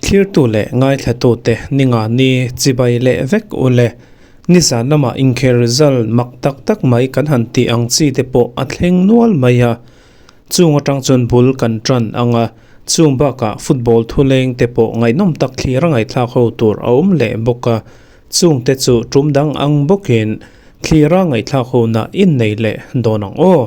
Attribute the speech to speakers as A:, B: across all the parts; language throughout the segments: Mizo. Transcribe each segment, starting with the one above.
A: Thlirtu leh ngaithlatute ninga ni chibai leh vek u le. Nizan lamah inkhel result mak tak tak mai kan han tih ang chi te pawh a thleng nual mai a. Chung atang chuan bul kan tan ang a, chung bakah football thuleng te pawh ngaihnawm tak thlir a ngaihthlak ho tur a awm leh bawk a. Chungte chu tum dang ang bawkin thlir a ngaihthlak hona innei leh dawn ang aw.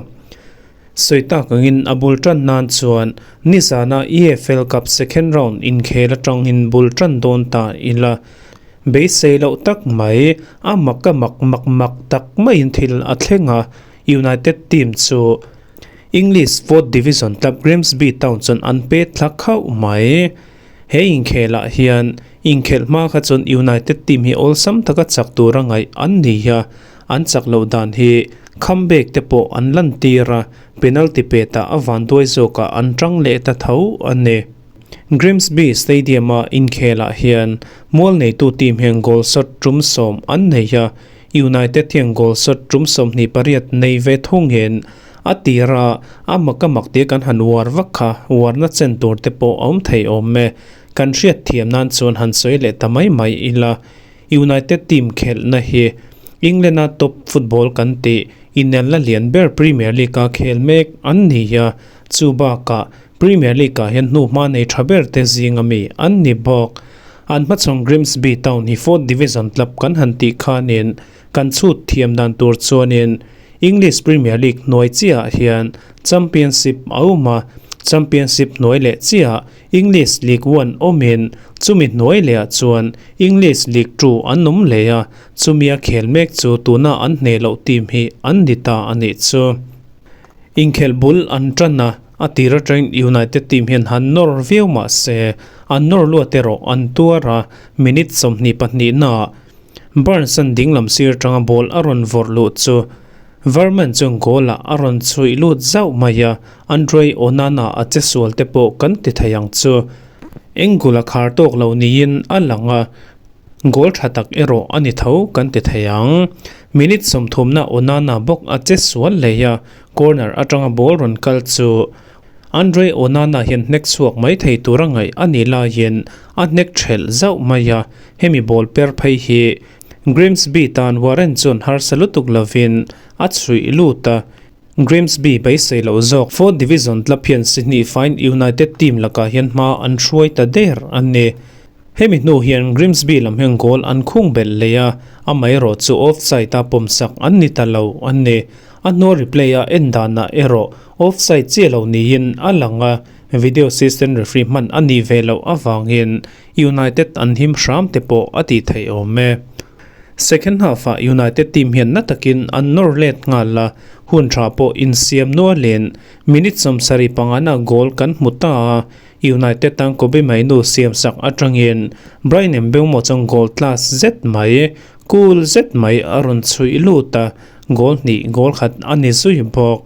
A: Sawi tak angin a bul tan nan chuan nizana EFL Cup second round inkhel atangin bul tan dawn ta ila. Beisei loh tak mai, a mak a mak mak mak tak maiin thil a thleng a, United team chu English fourth division club Grimsby Town chuan an pet thla khauh mai. He inkhelah hian inkhelh hma kha chuan United team hi awlsam taka chak tura ngaih an ni a, an chak loh dan hi comeback te pawh an lantir a, penalty petah a vanduai zawkah an tang leh ta tho a ni. Grimsby Stadium-a inkhelah hian mual neitu team hian goal shot tum sawm an nei a, United hian goal shot tum 28 nei ve thungin A tira a mak a mak tia kan han uar vak kha uarna chen tur te pawh a awm thei awm e. Kan hriat thiam nan chuan han sawi leh ta mai mai ila. United team khelhna hi England-a top football kan tih inelna lian ber Premier League-a khel mek an ni a, chu bakah Premier League-ah hian hnuhma nei tha ber te zinga mi an ni bawk. An hmachhawng Grimsby Town hi fourth division club kan han tih khanin kan chhut thiam dan tur chuanin English Premier League hnuai chiahah hian Championship a awm a, Championship hnuai leh chiahah English League One awmin chumi hnuai lehah chuan English League Two an awm leh a, chumia khel mek chu tuna an hneh loh team hi an ni ta a nih chu. Inkhelh bul an tan a, a tir atangin United team hian han nawr viau mah se an nawr luat erawh an tuar a, minute 22 naah Barnes-a'n dinglam sir atanga ball a rawn vawrh luh chu Verman chuan goal-ah a rawn chhuih lut zauh mai a, Andre Onana a che sual te pawh kan ti thei ang chu. Engul a khar tawk lo niin a lang a, goal tha tak erawh a ni tho kan ti thei ang. Minute sawmthumna Onana bawk a che sual leh a, corner atanga ball rawn kal chu Andre Onana hian hnek chhuak mai thei tura ngaih a nih laiin a hnek thelh zauh mai a, hemi ball per phei hi Grimsby tan Warren chuan harsa lutuk lovin a chhuih lut a, Grimsby beisei loh zawk fourth division club hian Sydney Fine United team lakah hian hma an hruai ta der a ni. Hemi hnu hian Grimsby lam hian goal an khung belh leh a, amaherawh chu offside a pawmsak an ni ta lo a ni. A hnua replay a en danah erawh offside chiah lo niin a lang a, video assistant referee hman a nih ve loh avangin United an him hram te pawh a tih theih awm e. Second half-ah United team hian na takin an nawr let nghal a, hun tha pawh insiam nualin minute 75 na goal kan hmu ta a, United tan Kobbie Mainoo siamsak atangin Bryan Mbeumo chuan goal class zet mai, cool zet mai a rawn chhuih lut a, goal hnih goal khat a ni zui bawk.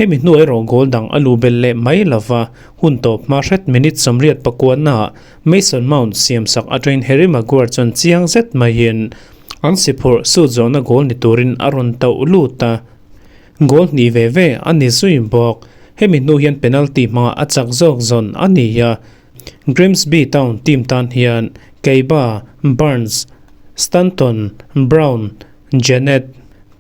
A: Hemi hnu erawh goal dang a lu belh leh mai lova, hun tawp hma hret minute 89 ah Mason Mount siamsak atangin Harry Maguire chuan chiang zet maiin an si phurh suit zawhna goal ni turin a rawn tauh lut a. Goal hnih ve ve a ni zui bawk. Hemi hnu hian penalty hmangah a chak zawk zawn a ni a. Grimsby Town team tan hian Keiba, Barnes, Stanton, Brown, Janet,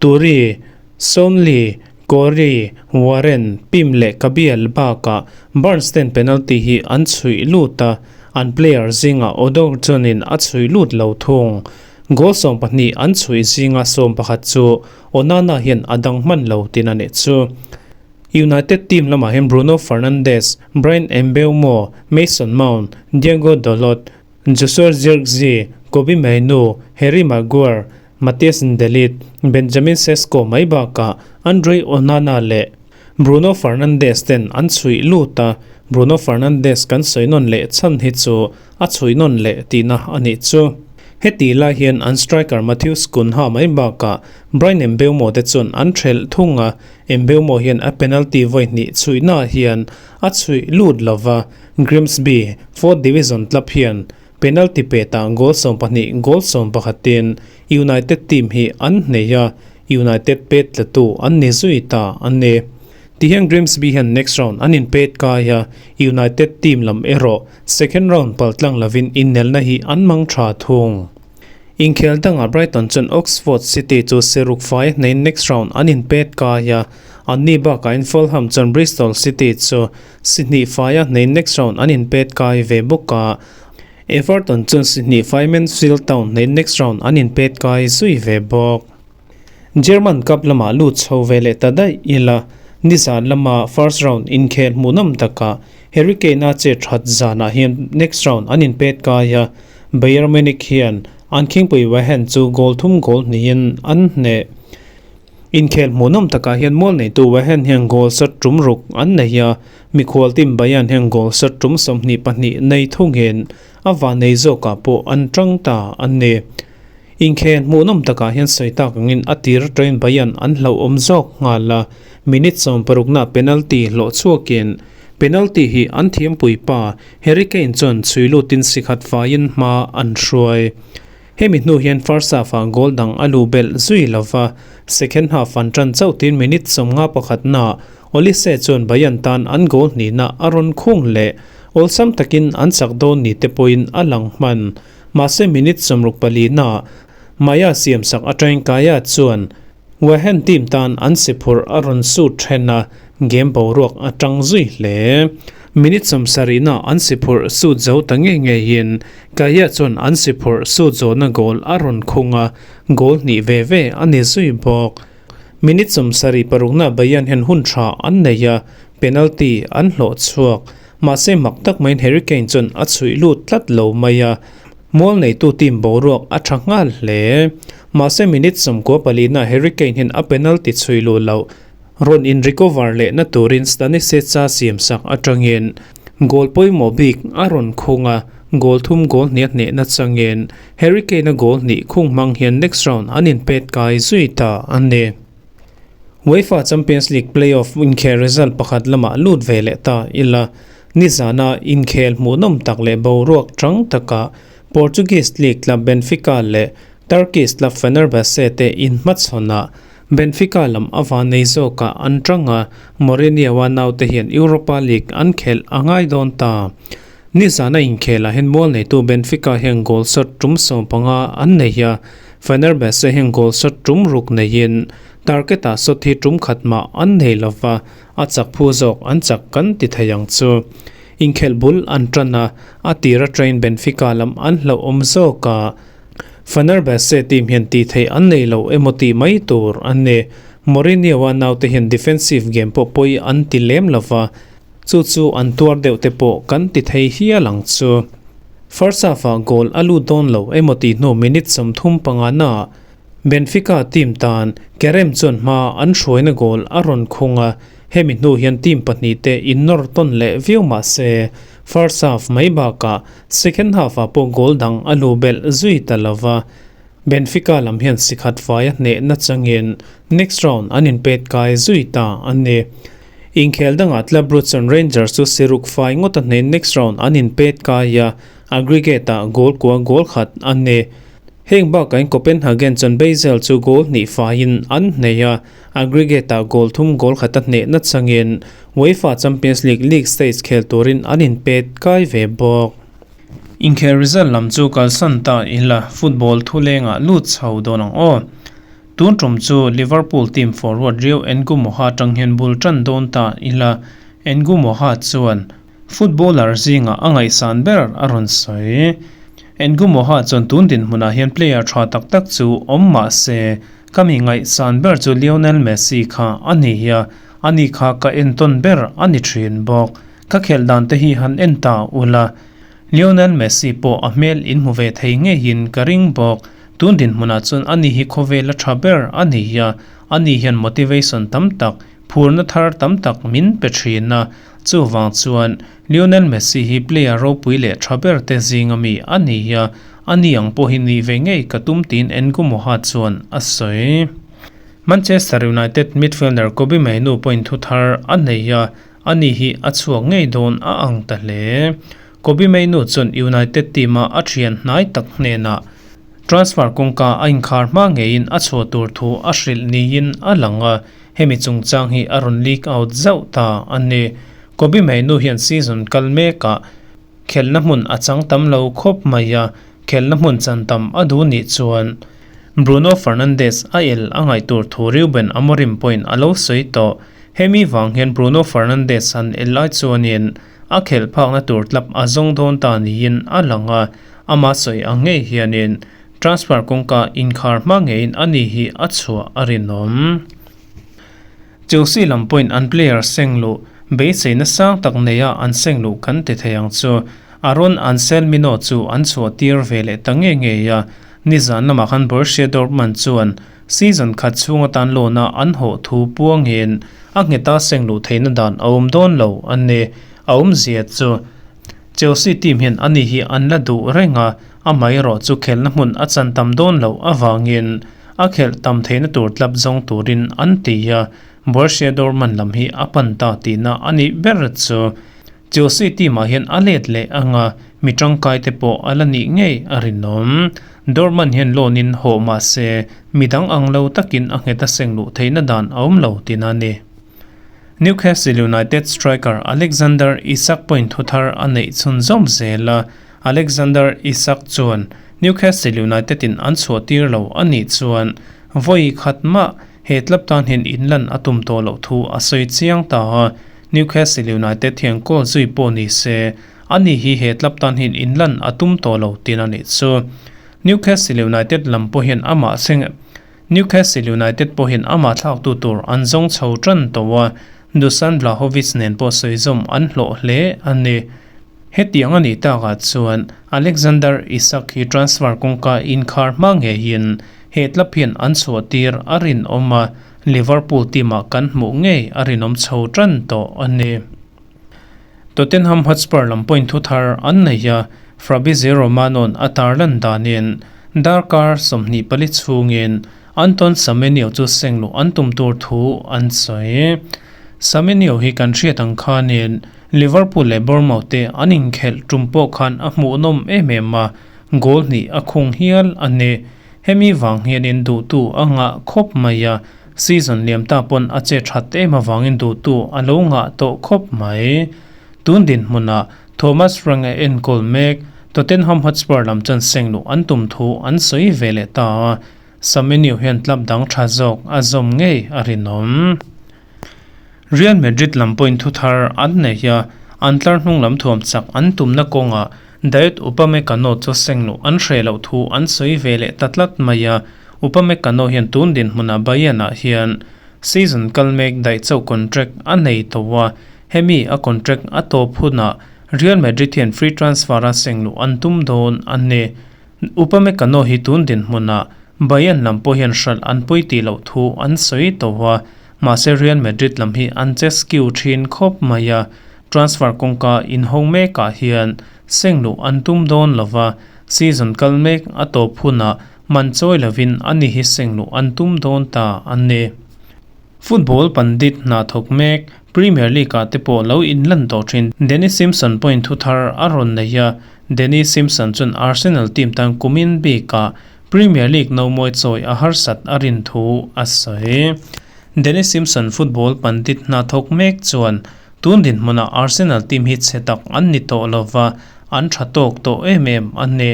A: Turi, Sonley, Corey, Warren, Pim leh Kabiel bakah Barnes ten penalty hi an chhuih lut a, an player zingah Odor chuanin a chhuih lut lo thung. Goal 12 an chhuih zinga 11 chu Onana hian a dang hman lo tin a nih chu. United team lamah hian Bruno Fernandes, Bryan Mbeumo, Mason Mount, Diogo Dalot, Joshua Zirkzee, Kobbie Mainoo, Harry Maguire, Matthijs de Ligt, Benjamin Sesko mai bakah Andre Onana leh Bruno Fernandes ten an chhuih lut a, Bruno Fernandes kan sawi nawn leh chhan hi chu a chhuih nawn leh tihna a nih chu. Heti lai hian an striker Matheus Cunha mai bakah Bryan Mbeumo te chuan an thelh thung a, Mbeumo hian a penalty vawi hnih chhuihnaah hian a chhuih lut lova, Grimsby fourth division club hian penalty petah goal 12 goal 11 in United team hi an hnei a, United pet tlatu an ni zui ta a ni. Tihian Grimsby hian next round an inpet kai a, United team lam erawh second round paltlang lovin innelna hi an mang tha thung. Inkhel dangah Brighton chuan Oxford City chu seruk fai hnaiin next round an inpet kai a, anni bakah in Fulham chuan Bristol City chu si hnih faia hnaiin next round an inpet kai ve bawk a, Everton chuan si hnih fai Mansfield Town hnaiin next round an inpet kai zui ve bawk. German Cup lamah lut chho ve leh ta daih ila, nizan lama first round inkhel hmuhnawm takah Harry Kane-a che that zanah hian next round an inpet kai a, Bayern Munich hian an khingpui Wehen chu goal thum goal hnihin an hneh. Inkhel hmuhnawm takah hian mual neitu Wehen hian goal shot tum ruk an nei a, mikhual team Bayern hian goal shot tum 22 nei thungin a van nei zawkah pawh an tang ta a ni. Inkhel hmuhnawm takah hian sawi tak angin a tir train Bayern an hlauhawm zawk nghal a, minute 60 na penalty hlawh chhuakin penalty hi an thiampui pa Harry Kane chuan chhui lutin sikhat faiin hma an hruai. Hemi hnu hian first half ah goal dang a luh belh zui lova, second half an tan chauh tin minute 51 na Olise chuan Bayern tan an goal hnihna a rawn khung leh awlsam takin an chak dawn ni te pawhin a lang hman. Mahse minute 64 na Maya siam sak atangin Kaya chuan Wehen team tan an si phurh a rawn suit then a, game boruak a tang zui hle. Minute 70 na an si phurh suit zo ta ngei ngeiin Kaya chuan an si phurh suit zawhna goal a rawn khung a, goal hnih ve ve a ni zui bawk. Minute 76 na Bayern hian hun tha an nei a, penalty an hlawh chhuak. Mahse mak tak maiin Harry Kane chuan a chhuih lut tlat lo mai a, mual neitu team boruak a tha nghal hle. Mahse minute 94 na Harry Kane hian a penalty chhuih luh loh rawn in recover lehna turin Stanisic-a siam sak atangin goal pawimawh bik a rawn khung a, goal thum goal hnih a hnehna changin Harry Kane-a goal hnih khung hmang hian next round an inpet kai zui ta a ni. UEFA Champions League play-off inkhel result pakhat lamah lut ve leh ta ila, nizana inkhel hmuhnawm tak leh boruak chang takah Portuguese League club Benfica leh Turkish club Fenerbahce te inhmachhawnah Benfica lam a van nei zawkah an tang a, Mourinho-a naute hian Europa League an khelh a ngai dawn ta. Nizana inkhelah hian mual neitu Benfica hian goal shot tum 15 an nei a, Fenerbahce hian goal shot tum ruk neiin target-ah shot hi tum khat mah an nei lova, a chak phu zawk an chak kan ti thei ang chu. Inkhelh bul an tan a, a tira train Benfica lam an hlauhawm zawk a, Fenerbahce team hian tih theih an nei lo emaw tih mai tur an ni. Mourinho-a naute hian defensive game pawh pawi an ti lem lova, Chu chu an tuar deuh te pawh kan ti thei hial ang chu. First half-ah goal a lut dawn lo emaw tih hnu minute 35 naah Benfica team tan Kerem chuan hma an hruaina goal a rawn khung a, hemi hnu hian team pahnih te innawr tawn leh viau mah se first half mai bakah second half-ah pawh goal dang a lu belh zui ta lo va. Benfica lam hian sikhat faia hnehna changin next round an inpet kai zui ta a ni. Inkhel dangah Club Brugge chuan Rangers chu siruk fai ngawt a hnein next round an inpet kai a, aggregate-ah goal kua goal khat a ni. Heng bakain Copenhagen chuan Basel chu goal hnih faiin an hnei a, aggregate-ah goal thum goal khat a hnehna changin UEFA Champions League league stage khel turin an inpet kai ve bawk. Inkhel result lam chu kalsan ta ila football thulengah lut chho dawn ang aw. Tun tum chu Liverpool team forward Rio Ngumoha tang hian bul tan dawn ta ila, Ngumoha chuan footballer zinga a ngaihsan ber a rawn sawi. Ngumoha chuan tun dinhmunah hian player tha tak tak chu awm mah se, ka mi ngaihsan ber chu Lionel Messi kha a ni a, ani kha ka entawn ber a ni thin bawk. Ka khelh dan te hi han en ta ula, Lionel Messi pawh a hmel inhmu ve thei ngeiin ka ring bawk. Tun dinhmunah chuan ani hi khawvel a tha ber a ni a, ani hian motivation tam tak, phurna thar tam tak min pe thin a. Chuvang chuan Lionel Messi hi player ropui leh tha ber te zinga mi a ni a, ani ang pawh hi ni ve ngei ka tum tiin Ngumoha chuan a sawi. Manchester United midfielder Kobbie Mainoo pawhin thu thar a nei a, ani hi a chhuak ngei dawn a ang ta hle. Kobbie Mainoo chuan United team-a a thian hnai tak hnenah transfer kawngka a inkhar hma ngeiin a chhuah tur thu a hrilh niin a lang a. Hemi chungchang hi a rawn leak out zauh ta a ni. Kobbie Mainoo hian season kal mekah khelhna hmun a chang tam lo khawp mai a, khelhna hmun chan tam a duh nih chuan Bruno Fernandes a el a ngaih tur thu Ruben Amorim pawhin a lo sawi tawh. Hemi vang hian Bruno Fernandes han el lai chuanin a khelh phakna tur tlap a zawng dawn ta niin a lang a, ama sawi ang ngei hianin transfer kawngka inkhar hma ngeiin a ni hi a chhuah a rinawm. Chelsea lam pawhin an player seng luh beiseina sang tak neia an seng luh kan ti thei ang chu. Aaron Anselmino chu an chhuah tir ve leh ta ngei ngei a, nizan lamah khan Borussia Dortmund chuan season khat chhung atan loan-a an hawh thu puangin a ngheta seng luh theihna dan a awm dawn lo a ni. A awmzia chu Chelsea team hian ani hi an la duh reng a, amaherawh chu khelna hmun a chan tam dawn loh avangin a khelh tam theihna tur tlap zawng turin an ti a, Borussia Dortmund lam hi a pan ta tihna a nih ber chu. Chelsea team ah hian a let leh ang a, mi tangkai te pawh a la nih ngei a rinawm. Dortmund hian loan in hawh mah se, midang ang lo takin a nghet a seng luh theihna dan a awm lo tihna a ni. Newcastle United striker Alexander Isak pawhin thuthar a neih chhunzawm zel a, Alexander Isak chuan Newcastle United in an chhuah tir lo a nih chuan vawi khat mah he club tan hian inlan a tum tawh loh thu a sawi chiang ta a, Newcastle United hian goal zui pawh ni se ani hi he club tan hian inlan a tum tawh lo tin a nih chu. Newcastle United lam pawh hian amah Newcastle United pawhin amah thlaktu tur an zawng chho tan tawh a, Dusan Vlahovic nen pawh sawizawm an hlawh hle a ni. Hetiang a nih takah chuan Alexander Isak hi transfer kawngka inkhar hma ngeiin he club hian an chhuah tir a rinawm a, Liverpool team-ah kan hmuh ngei a rinawm chho tan tawh a ni. Tottenham Hotspur lam pawhin thu thar an nei a, Fabrizio Romano-a'n a tarlan danin darkar 24 chhungin Anton Semenyo chu seng luh an tum tur thu an sawi. Semenyo hi kan hriat ang khanin Liverpool leh Bournemouth te an inkhelh tum pawh khan a hmuhnawm em em a, goal hnih a khung hial a ni. Hemi vang hianin duhtu a ngah khawp mai a, Season liam ta pawn a che that em avangin duhtu a lo ngah tawh khawp mai. Tun dinhmunah Thomas Frank a enkawl mek, Tottenham Hotspur lam chuan seng luh an tum thu an sawi ve leh ta a, Semenyo hian club dang tha zawk a zawm ngei a rinawm. Real Madrid lam pawhin thu thar an nei a, an tlar hnung lam thuam chak an tumna kawngah Dayot Upamecano chu seng luh an hreh loh thu an sawi ve leh ta tlat mai a, Upamecano hian tun dinhmunah Bayern-ah hian season kal mek daih chauh contract a nei tawh a, hemi a contract a tawp hunah Real Madrid hian free transfer-a seng luh an tum dawn a ni. Upamecano hi tun dinhmunah Bayern lam pawh hian hralh an pawi tih loh thu an sawi tawh a, mahse Real Madrid lam hi an che skew thin khawp mai a, transfer kawngka inhawng mekah hian seng luh an tum dawn lova, season kal mek a tawp hunah Man chawi lovin a ni hi seng luh an tum dawn ta a ni. Football pandit hna thawk mek, Premier League ah te pawh lo inlan tawh thin Danny Simpson pawhin thu thar a rawn nei a, Danny Simpson chuan Arsenal team tan kumin bikah Premier League nomawi chawi a harsat a rin thu a sawi. Danny Simpson football pandit hna thawk mek chuan tun dinhmunah Arsenal team hi chhe tak an ni tawh lova, an tha tawk tawh em em a ni.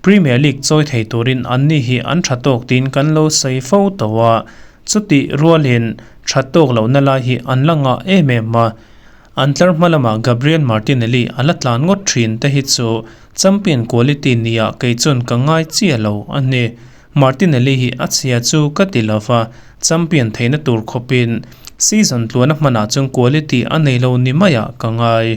A: Premier League chawi thei turin anni hi an tha tawk tiin kan lo sawi fo tawh a, chutih rualin tha tawk lohna lai hi an la ngah em em a. An tlar hma lamah Gabriel Martinelli a la tlan ngawt thin te hi chu champion quality nia kei chuan ka ngai chiah lo a ni. Martinelli hi a chhia chu ka ti lo va, champion theihna tur khawpin season tluana hmanah chuan quality a nei lo ni maiah ka ngai.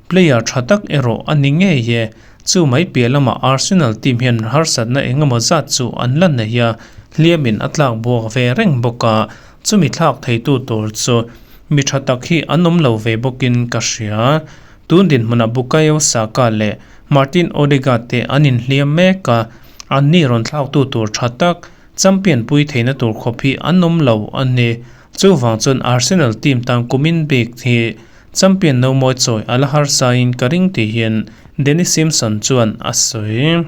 A: Player tha tak erawh a ni ngei e. Chu mai piah lamah Arsenal team hian harsatna eng emaw zat chu an la nei a, hliamin a tlak buak ve reng bawk a, chumi thlak theitu tur chu mi tha tak hi an awm lo ve bawkin ka hria. Tun dinhmunah Bukayo Saka leh Martin Odegaard te an inhliam mek a, anni rawn thlaktu tur tha tak champion pui theihna tur khawp hi an awm lo a ni. Chuvang chuan Arsenal team tan kumin bik hi Champion no mawi chawi a la harsain ka ring tih hian Danny Simpson chuan a sawi.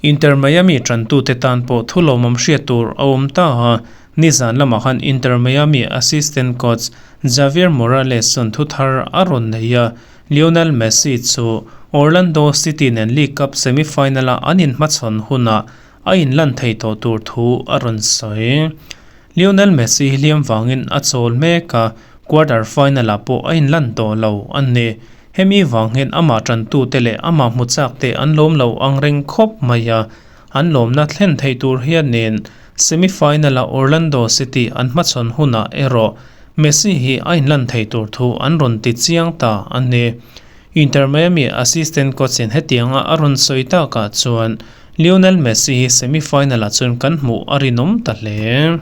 A: Inter Miami tantute tan pawh thu lawmawm hriat tur a awm ta a, Nizan lamah khan Inter Miami assistant coach Javier Morales chuan thu thar a rawn nei a, Lionel Messi chu Orlando City nen League Cup semi-final-a an inhmachhawn hunah a inlan thei tawh tur thu a rawn sawi. Lionel Messi hi hliam vangin a chawl mek a, quarter final-ah pawh a inlan tawh lo a ni. Hemi vang hian amah tantute leh amah hmu chakte an lawm lo ang reng khawp mai a, an lawmna thlen theih tur hianin semi-final-a Orlando City an hmachhawn hunah erawh Messi hi a inlan thei tur thu an rawn ti chiang ta a ni. Inter Miami assistant coach-in hetianga a rawn sawi takah chuan Lionel Messi hi semi-final-ah chuan kan hmuh a rinawm ta hle.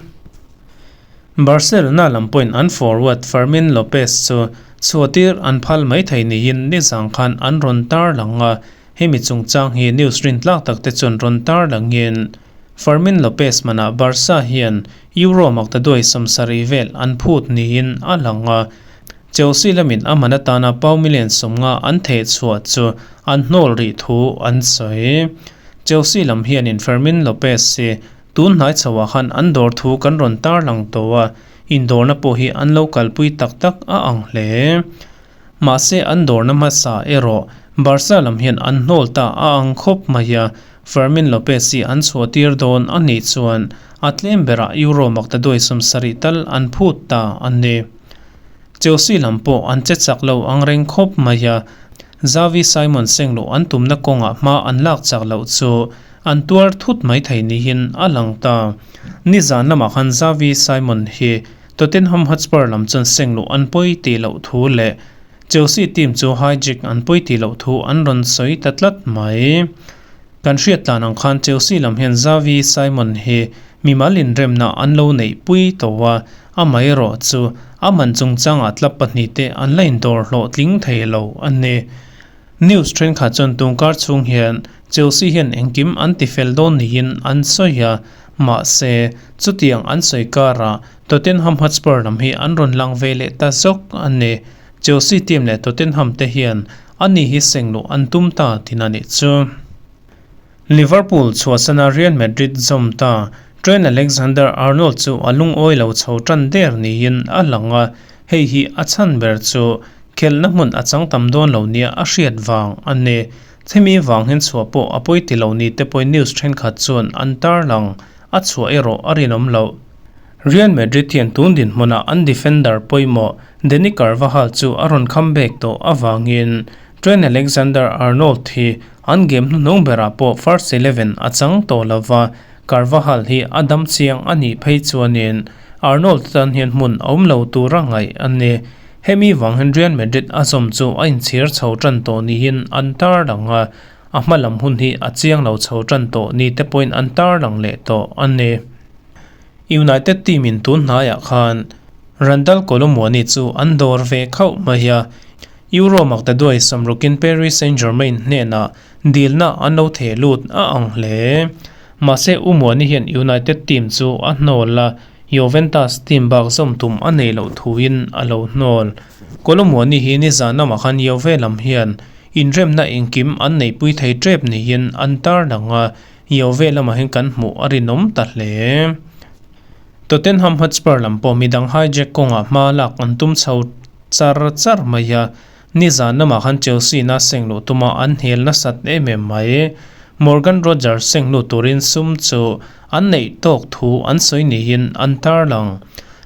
A: Barcelona lam pawhin an forward Fermin Lopez chu chhuahtir an phal mai thei niin nizang khan an rawn tarlang a, hemi chungchang hi news rintlak tak te chuan rawn tarlangin Fermin Lopez manah Barca hian Euro maktaduai 70 vel an phut niin a lang a, Chelsea lamin a man atana pau million 50 an theh chhuah chu an hnawl rih thu an sawi. Chelsea lam hianin Fermin Lopez hi tun hnai chhoah khan an dawr thu kan rawn tarlang tawh a, indawrna pawh hi an lo kalpui tak tak a ang hle. Mahse an dawrna hmasa erawh Barca lam hian an hnawl ta a ang khawp mai a, Fermin Lopez hi an chhuahtir dawn a nih chuan a tlem berah Euro maktaduai 70 tal an phut ta a ni. Chelsea lam pawh an che chak lo ang reng khawp mai a, Xavi Simons sengluh an tumna kawngah hma an lak chak loh chu an tuar thut mai thei niin a lang ta. Nizan lamah khan Xavi Simons hi Tottenham Hotspur lam chuan sengluh an pawi tih loh thu leh Chelsea team chu hijack an pawi tih loh thu an rawn sawi ta tlat mai. Kan hriat tlan ang khan Chelsea lam hian Xavi Simons hi mimal inremna an lo neih pui tawh a, amaherawh chu a man chungchangah tlap pahnih te an la indawr hlawhtling thei lo a ni. News thenkhat chuan tungkar chhung hian Chelsea hian engkim an ti fel dawn niin an sawi a, mahse chutiang an sawi karah Tottenham Hotspur lam hi an rawn lang ve leh ta zawk a ni. Chelsea team leh Tottenham te hian ani hi sengluh an tum ta tin a nih chu. Liverpool chhuahsana Real Madrid zawm ta Trent Alexander-Arnold chu a lungawi lo chho tan der niin a lang a, hei hi a chhan ber chu khelhna hmun a chang tam dawn lo nia a hriat vang a ni. Hemi vang hian chhuah pawh a pawi ti lo ni te pawhin news thenkhat chuan an tarlang, a chhuah erawh a rinawm loh. Real Madrid hian tun dinhmunah an defender pawimawh Dani Carvajal chu a rawn comeback tawh avangin Trent Alexander-Arnold hi an game hnuhnung berah pawh first eleven a chang tawh lo va, Carvajal hi a dam chiang a nih phei chuanin Arnold tan hian hmun a awm lo tura ngaih a ni. Hemi vang hian Real Madrid a zawm chu a inchhir chho tan tawh niin an tarlang a, a hma lam hun hi a chiang lo chho tan tawh ni te pawhin an tarlang leh tawh a ni. United team in tun hnaiah khan Randal Kolo Muani chu an dawr ve khauh mai a, Euro maktaduai samrukin Paris Saint-Germain hnenah dilna an lo theh lut a ang hle. Mahse U Muani hian United team chu a hnawl a, Juventus team bak zawm tum a nei loh thuin a lo hnawl. Kolo Muani hi nizan lamah khan Juve lam hian inremna engkim an neihpui thei tep niin an tarlang a, Juve lamah hian kan hmuh a rinawm ta hle. Tottenham Hotspur lam pawh midang hijack kawngah hma lak an tum chho char char mai a, nizan lamah khan Chelsea na seng luh tuma an hel nasat em em mai. Morgan Rogers seng lut turin sum chu an neih tawk thu an sawi niin an tarlang.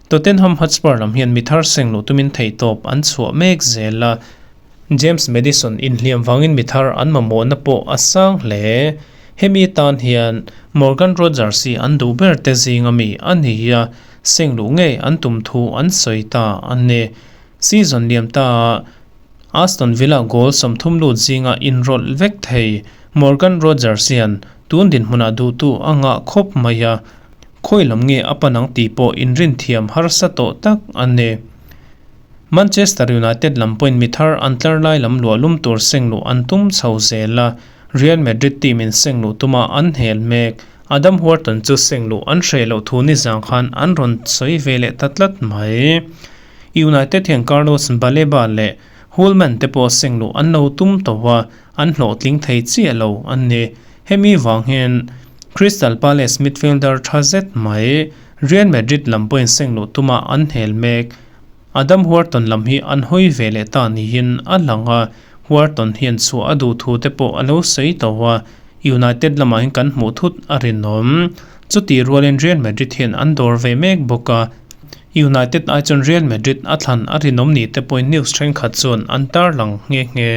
A: Tottenham Hotspur lam hian mi thar seng luh tumin theihtawp an chhuah mek zel a, James Maddison inhliam vangin mi thar an mamawhna pawh a sang hle. Hemi tan hian Morgan Rogers hi an duh ber te zinga mi a ni a, seng luh ngei an tum thu an sawi ta a ni. Season liam ta a Aston Villa goal 30 lut zinga inrawlh vek thei Morgan Rogers hian tun dinhmunah duhtu a ngah khawp mai a, khawi lam nge a pan ang tih pawh inrin thiam harsa tawh tak a ni. Manchester United lam pawhin mi thar an tlar lai lam luah lum tur seng luh an tum chho zel a, Real Madrid team in seng luh tuma an hel mek. Adam Wharton chu seng luh an hreh loh thu nizang khan an rawn sawi ve leh ta tlat mai. United hian Carlos Baleba leh Hjulmand te pawh seng luh an lo tum tawh a, an hlawhtling thei chiah lo a ni. Hemi vang hian Crystal Palace midfielder tha zet mai. Real Madrid lam pawhin seng luh tuma an hel mek. Adam Wharton lam hi an hawi ve leh ta niin a lang a, Wharton hian chhuah a duh thu te pawh a lo sawi tawh a, United lamah hian kan hmuh thut a rinawm. Chutih rualin Real Madrid hian an dawr ve mek bawk a, United ai chuan Real Madrid a thlan a rinawm ni te pawhin news thenkhat chuan an tarlang nghe nghe.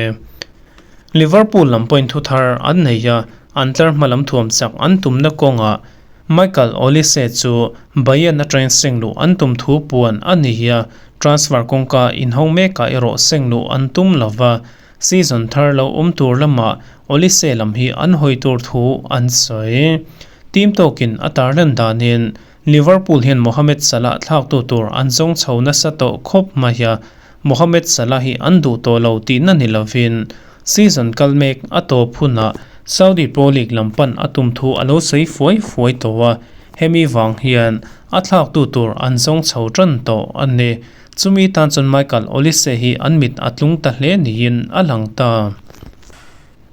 A: Liverpool lam pawhin thu thar an nei a, an tlar hma lam thuam chak an tumna kawngah Michael Olise chu Bayern atangin seng luh an tum thu puan a ni a, transfer kawngka inhawng mekah erawh seng luh an tum lo va, season thar lo awm tur lamah Olise lam hi an hawi tur thu an sawi. Team tawkin a tarlan danin Liverpool hian Mohamed Salah thlaktu tur an zawng chho nasa tawh khawp mai a, Mohamed Salah hi an duh tawh lo tihna ni lovin season kal mek a tawp hunah Saudi Pro League lam pan a tum thu a lo sawi fuai fuai tawh a, hemi vang hian a thlaktu tur an zawng chho tan tawh a ni. Chumi tan chuan Michael Olise hi an mit a tlung ta hle niin a lang ta.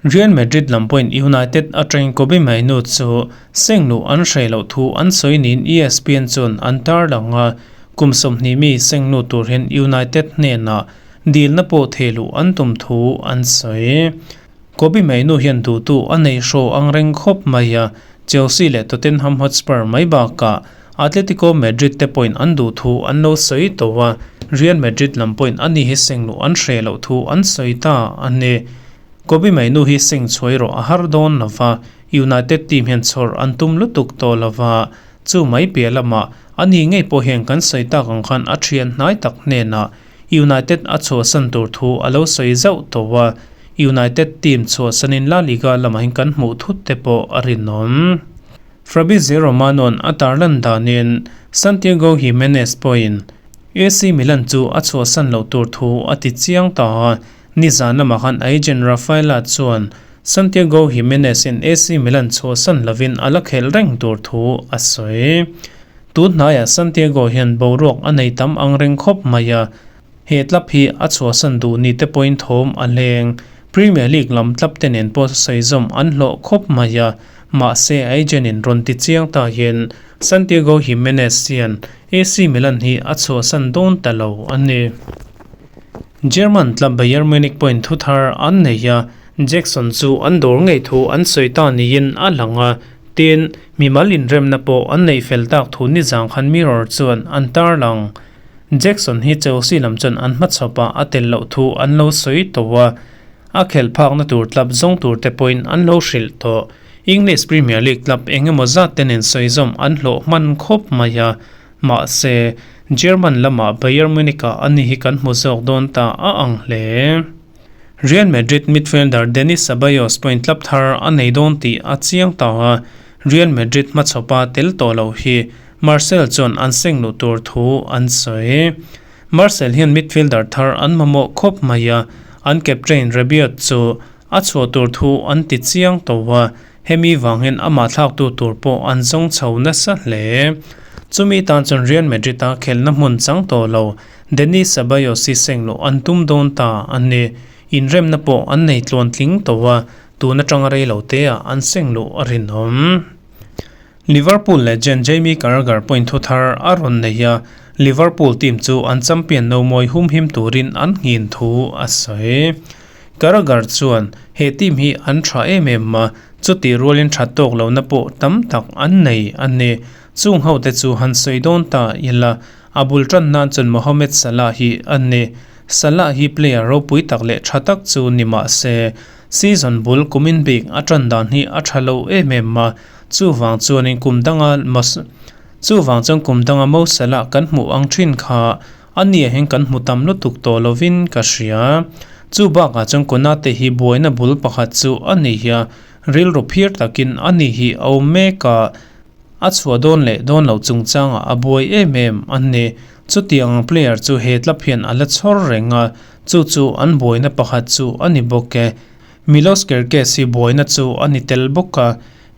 A: Real Madrid lam pawhin United atangin Kobbie Mainoo chu seng luh an hreh loh thu an sawi niin ESPN chuan an tarlang a, kum 20 mi seng nu tur hian United hnenah dilna pawh thei luh an tum thu an sawi. Kobbie Mainoo hian duhtu a nei hraw ang reng khawp mai a, Chelsea leh Tottenham Hotspur mai bakah Atletico Madrid te pawhin an duh thu an lo sawi tawh a, Real Madrid lam pawhin ani hi seng luh an hreh loh thu an sawi ta a ni. Kobbie Mainoo hi seng chhuai rawh a har dawn lo va, United team hian chhawr an tum lutuk tawh lo va, chu mai piah lamah ani ngei pawh hian kan sawi tak ang khan a thian hnai tak hnenah United a chhuahsan tur thu a lo sawi zauh tawh a, United team chhuahsanin La Liga lamah hian kan hmuh thut te pawh a rinawm. Fabrizio Romano-a'n a tarlan danin Santiago Gimenez pawhin AC Milan chu a chhuahsan loh tur thu a ti chiang ta a, nizan lamah khan agent Rafaela chuan Santiago Gimenez-in AC Milan chhuahsan lovin a la khelh reng tur thu a sawi. Tun hnaiah Santiago hian boruak a nei tam ang reng khawp mai a, He tlap hi a chhuahsan duh ni te pawhin thawm a hleng. Premier League lam tlap te nen pawh sawi zawm an hlawh khawp mai a, mahse agent in rawn ti chiang ta hian Santiago Gimenez hian AC Milan hi a chhuahsan dawn ta lo a ni. German tlap Bayern Munich pawhin thu thar an nei a, Jackson chu an dawr ngei thu an sawi ta niin a lang a, tin, mimal inremna pawh an neih fel tak thu nizang khan Mirror chuan an tarlang. Jackson hi Chelsea lam chuan an hmachhawpah a tel loh thu an lo sawi tawh a, a khelh phakna tur club zawng tur te pawhin an lo hrilh tawh. English Premier League club eng emaw zat te nen sawi zawm an hlawh hman khawp mai a, mahse, German lamah Bayern Munich-ah ani hi kan hmu zawk dawn ta a ang hle. Real Madrid midfielder Denis Ceballos pawhin club thar a nei dawn tih a chiang ta a, Real Madrid hmachhawpa tel tawh loh hi Marcel chuan an seng luh tur thu an sawi. Marcel hian midfielder thar an mamawh khawp mai a, an captain Rabiot chu a chhuah tur thu an ti chiang tawh a, hemi vang hian amah thlaktu tur pawh an zawng chho nasa hle. Chumi tan chuan Real Madrid-a khelhna hmun chang tawh lo Denis Ceballos hi seng luh an tum dawn ta a ni. Inremna pawh an nei tluan tling tawh a, tun atanga rei lo teah an seng luh a rinawm. Liverpool legend Jamie Carragher pawhin thu thar a rawn nei a, Liverpool team chu an champion no mawi humhim turin an nghin thu a sawi. Carragher chuan he team hi an tha em em a, chutih rualin tha tawk lohna pawh tam tak an nei a ni. Chung hote chu han sawi dawn ta ila, a bul tan nan chuan Mohamed Salah hi a ni. Salah hi player ropui tak leh tha tak chu ni mah se, season bul kumin bik a tan dan hi a tha lo em em a, Chuvang chuanin kum danga Chuvang chuan kum danga Mo Salah kan hmuh ang thin kha a nia hian kan hmu tam lutuk tawh lovin ka hria. Chu bakah chuan Konate hi buaina bul pakhat chu a ni hi a, rilru phir takin a ni hi a awm mek a, a chhuah dawn leh dawn loh chungchangah a buai em em a ni. Chutiang ang player chu he tlap hian a la chhawr reng a, chu chu an buaina pakhat chu a ni bawk e. Milos Kerkez hi buaina chu a ni tel bawk a,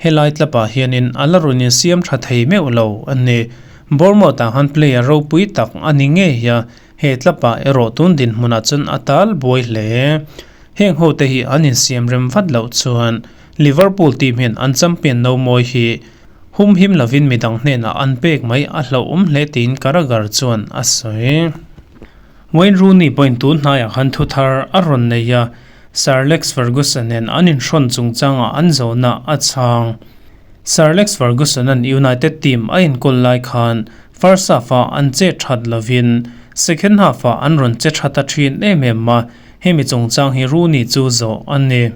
A: helai tlapah hianin a la rawn insiam tha thei meuh lo a ni. Bournemouth-ah khan player ropui tak a ni ngei a, he tlapah erawh tun dinhmunah chuan a tal buai hle. Heng hote hi an insiam rem vat loh chuan Liverpool team hian an champion no mawi hi. Humhim lovin midang hnenah an pek mai a hlauhawm hle tiin Carragher chuan a sawi. Wayne Rooney pawhin tun hnaiah khan thu thar a rawn nei a, Sir Alex Ferguson nen an inhrawn chungchangah an zawhna a chhang. Sir Alex Ferguson-a'n United team a enkawl lai khan first half-ah an che that lovin second half-ah an rawn che tha ta thin em em a, hemi chungchang hi Rooney chu zawh a ni.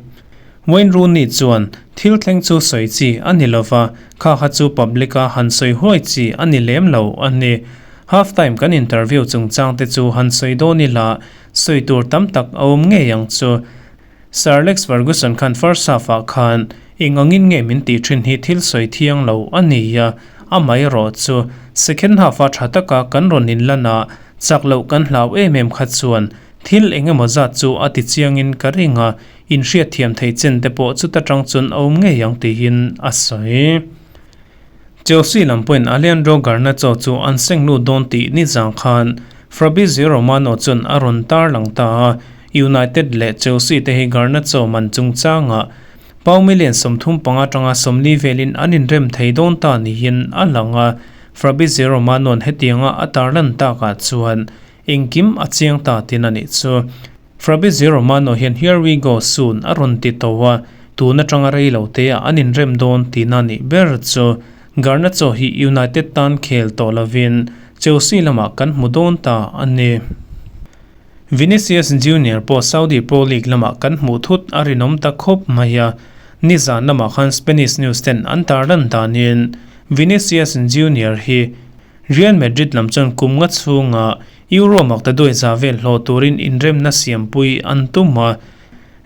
A: Wayne Rooney chuan, Thil thleng chu sawi chi a ni lova, kha kha chu public-a han sawi huai chi a ni lem lo a ni. Half time kan interview chungchang te chu han sawi dawn ila, sawi tur tam tak a awm ngei ang chu. Sir Alex Ferguson khan first half-ah khan eng angin nge min tih thin hi thil sawi thiang lo a ni a, amaherawh chu second half-a tha taka kan rawn inlan a, chak loh kan hlau em em kha chuan thil eng emaw zat chu a ti chiangin ka ring a, inhriatthiam thei chen te pawh chuta tang chuan a awm ngei ang tiin a sawi. Chelsea lam pawhin Alejandro Garnacho chu an seng lut dawn tih nizang khan Fabrizio Romano chuan a rawn tarlang ta a, United leh Chelsea te hi Garnacho man chungchangah pau million 35 atanga 40 velin an inrem thei dawn ta niin a lang a, Fabrizio Romano-a'n hetianga a tarlan takah chuan engkim a chiang ta tin a nih chu. Fabrizio Romano hian Here we go soon a rawn ti tawh a, tun atanga rei lo te ah an inrem dawn tihna nih ber chu Garnacho hi United tan khel tawh lovin Chelsea lamah kan hmu dawn ta a ni. Vinicius Junior pawh Saudi Pro League lamah kan hmuh thut a rinawm ta khawp mai a, nizan lamah khan Spanish news ten an tarlan danin Vinicius Junior hi Real Madrid lam chuan kum nga chhunga Euro maktaduai za vel hlawh turin inremna siampui an tum a,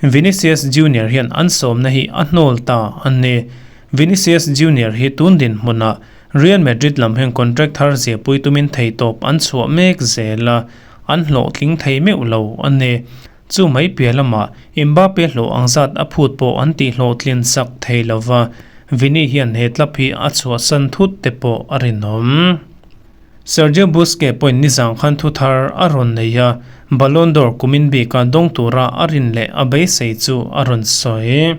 A: Vinicius Junior hian an sawmna hi a hnawl ta a ni. Vinicius Junior hi tun dinhmunah Real Madrid lam hian contract thar ziahpui tumin theihtawp an chhuah mek zel a, an hlawhtling thei meuh lo a ni. Chu mai piah lamah Mbappe hlawh ang zat a phut pawh an tih hlawhtlin sak thei lo va, Vini hian he club hi a chhuahsan thut te pawh a rinawm. Sergio Busquets pawhin nizang khan thu thar a rawn nei a, Ballon d'Or kumin bika dawng tura a rin leh a beisei chu a rawn sawi.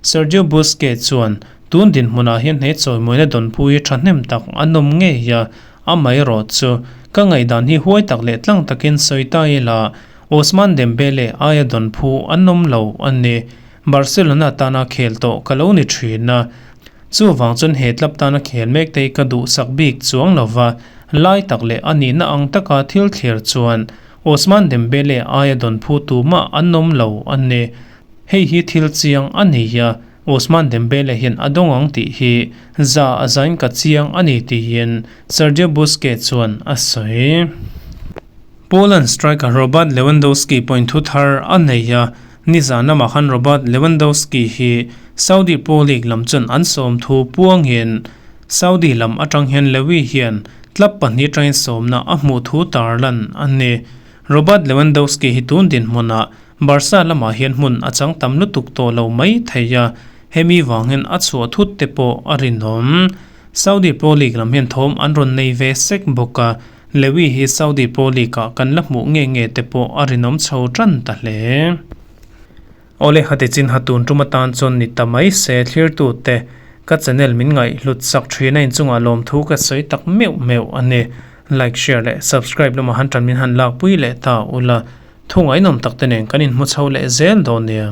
A: Sergio Busquets chuan, Tun dinhmunah hian he chawimawina dawnphu hi thahnem tak a nawm ngei a, amaherawh chu ka ngaihdan hi huai tak leh tlang takin sawi ta ila, Ousmane Dembele aia dawnphu an awm lo a ni. Barcelona tana khel tawh ka lo ni thin a, chuvang chuan he club tana khel mek te hi ka duhsak bik chuang lo va, lai tak leh a nihna ang taka thil thlir chuan Ousmane Dembele aia dawnphu tumah an awm lo a ni. Hei hi thil chiang a ni a, Ousmane Dembele hian a dawng ang tih hi za a zain ka chiang a ni tiin Sergio Busquets chuan a sawi. Poland striker Robert Lewandowski pawhin thu thar a nei a, nizan lamah khan Robert Lewandowski hi Saudi Pro League lam chuan an sawm thu puangin Saudi lam atang hian Lewy hian club pahnih atangin sawmna a hmuh thu tarlan a ni. Robert Lewandowski hi tun dinhmunah Barca lamah hian hmun a chang tam lutuk tawh lo mai thei a, hemi vang hian a chhuah thut te pawh a rinawm. Saudi Pro League lam hian thawm an rawn nei ve sek bawk a, Lewy hi Saudi Pro League-ah kan la hmuh nge nge te pawh a rinawm chho tan ta hle. Awle hati chin ha tun tum atan chuan ni ta mai se thlirtute ka channel min ngaihhlut sak thin a inchungah lawmthu ka sawi tak meuh meuh a ni. Like, share leh subscribe lamah han tan min han lakpui leh ta ula. Thungainawm tak te nen kan inhmu chho leh zel dawn nia.